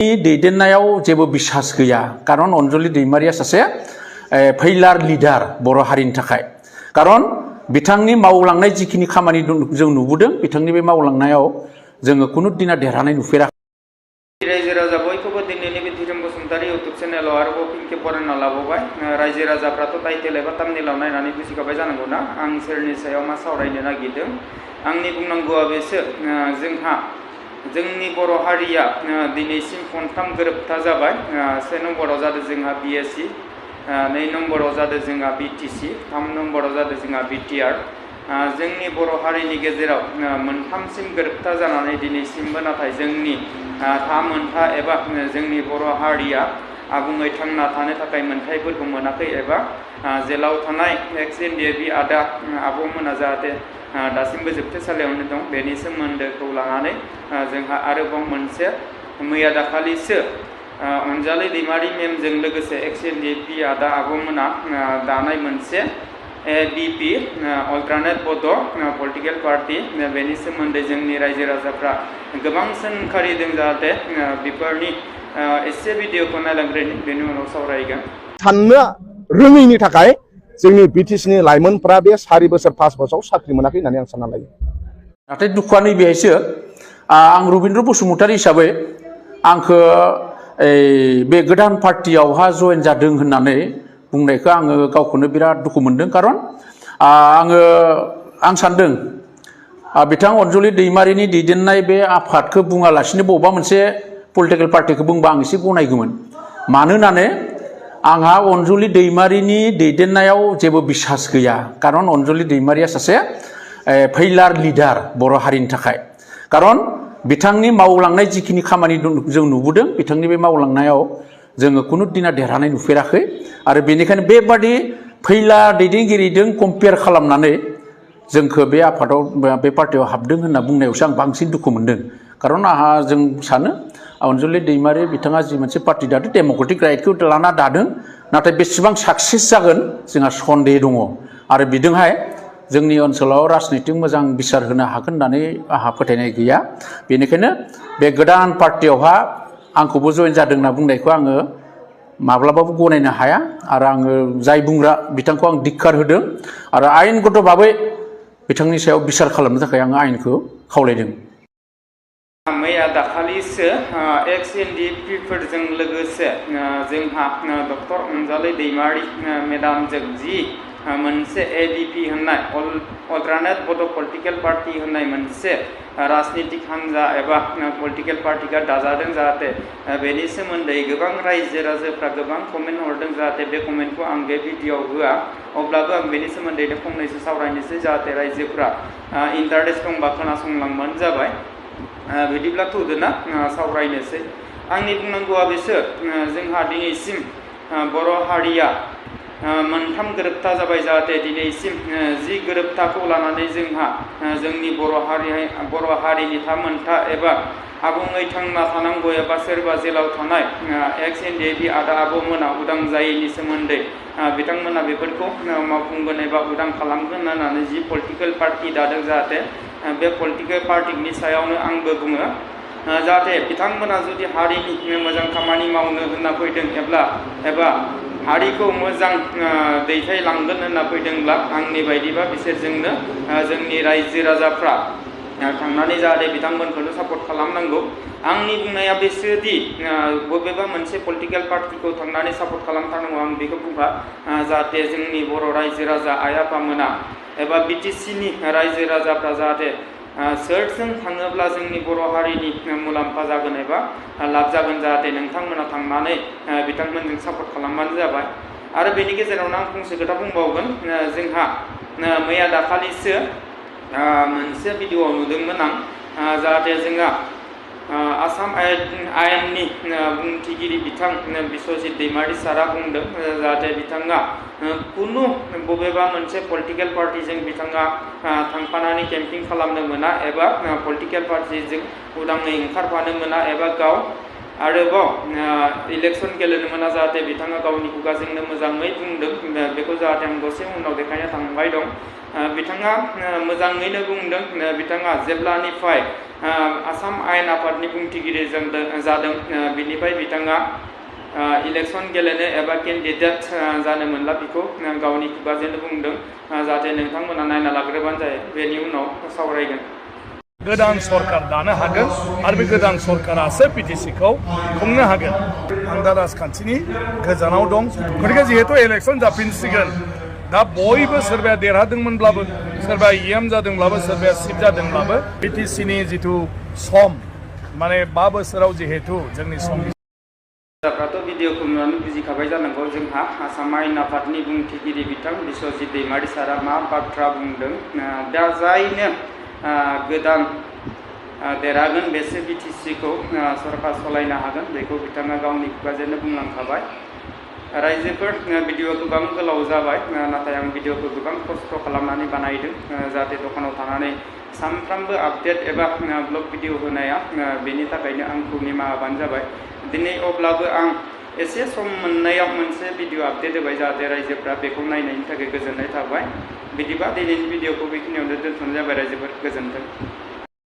दैदेननायाव जेबो बिसास गैया खारन अनजलि दैमारिया सासे फैलार लिडार बर' हारिनि थाखाय खारन बिथांनि मावलांनाय जिखिनि खामानि जों नुबोदों बिथांनि बे मावलांनायाव जोङो कुनु दिना देरहानाय नुफेराखै। रायजो राजा बयखौबो दिनैनि बे धीरोम बसुमतारी इउटुब चेनेलाव आरोबाव फिन खेब बरायना लाबावबाय। रायजो राजाफ्राथ' टाइटेल एबा थाम्बनेइलाव नायनानै बुजिखाबाय जानांगौ ना आं सोरनि सायाव मा सावरायनो नागिरदों। आंनि बुंनांगौआ बेसो जोंहा जोंनि बर' हारिया दिनैसिम खनथाम गोरोबथा जाबाय। से नम्बराव जादों जोंहा BSc, 2 नम्बराव जादों जोंहा BTC, 3 नम्बराव जादों जोंहा BTR। जोंनि बर' हारिनि गेजेराव मोनथामसिम गोरोबथा जानानै दिनैसिमबो नाथाय जोंनि मोनथा एबा जोंनि बर' हारिया आबुङै थांना थानो थाखाय मोनथायफोरखौ मोनाखै एबा जेलाव थानाय एक्स NDAB आदा आब'मोना जाहाथे दासिमबो जोबथेसालियावनो दं बेनि सोमोन्दोखौ लानानै जोंहा आरोबाव मोनसे मैया दाखालिसो अनजालि दैमारि मेमजों लोगोसे एक्स NDAB आदा आब'मोना दानाय मोनसे ABP अल्टारनेट बड' पलिटिकेल पार्टी बेनि सोमोन्दै जोंनि रायजो राजाफ्रा गोबां सोंखारिदों जाहाथे बेफोरनि एसे भिडिअखौ नायलांग्रोनि बेनि उनाव सावरायगोन। साननो रोङैनि थाखाय जोंनि BTCनि लाइमोनफ्रा बे 4 बोसोर 5 बोसोराव साख्रि मोनाखै होननानै आं सानना लायो। नाथाय दुखुआ नैबेहायसो आं रबिन्द्र बसुमतारी हिसाबै आंखो बे गोदान पार्टियावहा जयेन जादों होननानै बुंनायखौ आङो गावखौनो बिराद दुखु मोनदों खारन आं सानदों बिथां अनजलि दैमारिनि दैदेननाय बे आफादखौ बुङालासिनो बबेबा मोनसे पलिटिकेल पार्टिखौ बुंबा आं एसे गनायगौमोन। मानोनाने आंहा अनजलि दैमारिनि दैदेननायाव जेबो बिसास गैया खारन अनजलि दैमारिया सासे फैलार लिडार बर' हारिनि थाखाय खारन बिथांनि मावलांनाय जिखिनि खामानि जों नुबोदों बिथांनि बे मावलांनायाव जोङो कुनु दिना देरहानाय नुफेराखै आरो बेनिखायनो बेबादि फैलार दैदेनगिरिजों कम्पेयार खालामनानै जोंखौ बे आफादाव बे पार्टियाव हाबदों होनना बुंनायावसो आं बांसिन दुखु मोनदों। खारन जों सानो अनजलि दैमारि बिथाङा जि मोनसे पार्टि दादों डेम'क्रेटिक राइटखौ लाना दादों नाथाय बेसेबां साक्सेस जागोन जोंहा सन्देह दङ आरो बिजोंहाय जोंनि ओनसोलाव राजनितिक मोजां बिसार होनो हागोन होननानै आंहा फोथायनाय गैया। बेनिखायनो बे गोदान पार्टियावहा आंखौबो जयेन जादों होनना बुंनायखौ आङो माब्लाबाबो गनायनो हाया आरो आङो जाय बुंग्रा बिथांखौ आं धिक्कार होदों आरो आयेनगत भाबै बिथांनि सायाव बिसार खालामनो थाखाय आं आयेनखौ खावलायदों। मैया दाखालिसो एक्स NDAPफोरजों लोगोसे जोंहा डक्टर अनजालि दैमारि मेडामजों जि मोनसे ABP होननाय अल्टारनेट बड' पलिटिकेल पार्टी होननाय मोनसे राजनितिक हान्जा एबा पलिटिकेल पार्टिया दाजादों जाहाथे बेनि सोमोन्दै गोबां रायजो राजाफ्रा गोबां कमेन्ट हरदों जाहाथे बे कमेन्टखौ आं बे भिडिअआव होआ अब्लाबो आं बेनि सोमोन्दैनो फंनैसो सावरायनोसै जाहाथे रायजोफ्रा इन्टारेस्ट दंबा खोनासंलांबानो जाबाय। बिदिब्ला थुदोना सावरायनोसै आंनि बुंनांगौआ बेसो जोंहा दिनैसिम बर' हारिया मोनथाम गोरोबथा जाबाय जाहाथे दिनैसिम जि गोरोबथाखौ लानानै जोंहा जोंनि बर' हारिनि थामोनथा एबा आबुङै थांना थानांगौ एबा सोरबा जेलाव थानाय एक्स NDAB आदा आब'मोना उदां जायैनि सोमोन्दै बिथांमोना बेफोरखौ मावफुंगोन एबा उदां खालामगोन होननानै जि पलिटिकेल पार्टि दादों जाहाथे बे पलिटिकेल पार्टिनि सायावनो आंबो बुङो जाहाथे बिथांमोना जुदि हारिनि मोजां खामानि मावनो होनना फैदों एबा हारिखौ मोजां दैथायलांगोन होनना फैदोंब्ला आंनि बायदिबा बिसोरजोंनो जोंनि रायजो राजाफ्रा थांनानै जाहाथे बिथांमोनखौनो सापर्ट खालामनांगौ। आंनि बुंनाया बेसोदि बबेबा मोनसे पलिटिकेल पार्टिखौ थांनानै सापर्ट खालामथारनांगौ आं बेखौ बुंबा जाहाथे जोंनि बर' रायजो राजा आइ आफामोना एबा BTCनि रायजो राजाफ्रा जाहाथे सोरजों थाङोब्ला जोंनि बर' हारिनि मुलाम्फा जागोन एबा लाब जागोन जाहाथे नोंथांमोना थांनानै बिथांमोनजों सापर्ट खालामबानो जाबाय। आरो बेनि गेजेरावनो आं फंसे खोथा बुंबावगोन जोंहा मैया दाखालिसो मोनसे भिडिअआव नुदोंमोन आं जाहाथे जोंहा आसाम आयेननि बुंथिगिरि बिथां बिस्वजित दैमारि सारा बुंदों जाहाथे बिथाङा कुनु बबेबा मोनसे पलिटिकेल पार्टिजों बिथाङा थांफानानै केम्पिं खालामनो मोना एबा पलिटिकेल पार्टिजों उदाङै ओंखारफानो मोना एबा गाव आरोबाव इलेक्सन गेलेनो मोना जाहाथे बिथाङा गावनि खुगाजोंनो मोजाङै बुंदों बेखौ जाहाथे आं दसे उनाव देखायनो थांबाय दं बिथाङा मोजाङैनो बुंदों बिथाङा जेब्लानिफ्राय आसाम आयेन आफादनि बुंथिगिरि जादों बिनिफ्राय बिथाङा इलेक्सन गेलेनो एबा केन्डिडेट जानो मोनला बिखौ गावनि खुगाजोंनो बुंदों जाहाथे नोंथांमोना नायना लाग्रोबानो जायो बेनि उनाव सावरायगोन गोदान सरकार दानो हागोन आरो बे गोदान सरकारासो बिटिसिखौ खुंनो हागोन आं दा राजखान्थिनि गोजानाव दं गतिके जिहेतु इलेक्सन जाफिनसिगोन दा बयबो सोरबाया देरहादोंमोनब्लाबो सोरबाया इएम जादोंब्लाबो सोरबाया सिट जादोंब्लाबो बिटिसिनि जिथु सम माने 5 बोसोराव जिहेतु जोंनि जाफ्राथ' भिडिअखौ नुनानै बुजिखाबाय जानांगौ जोंहा आसाम आयेन आफादनि बुंथिगिरि बिथां बिश्वजित दैमारि सारा मा बाथ्रा बुंदों दा जायनो गोदान देरहागोन बेसो बिटिसिखौ सरकार सालायनो हागोन बेखौ बिथाङा गावनि खुगाजोंनो बुंलांखाबाय रायजोफोर भिडिअ गोबां गोलाव जाबाय नाथाय आं भिडिअखौ गोबां खस्थ' खालामनानै बानायदों जाहाथे दखानाव थानानै सानफ्रामबो आपडेट एबा ब्लग भिडिअ होनाया बेनि थाखायनो आंखौ निमाहाबानो जाबाय दिनै अब्लाबो आं एसे सम मोननायाव मोनसे भिडिअ आपडेट होबाय जाहाथे रायजोफ्रा बेखौ नायनायनि थाखाय गोजोननाय थाबाय बिदिबा दिनैनि भिडिअखौ बेखिनियावनो दोनथ'नाय जाबाय रायजोफोर गोजोन्थों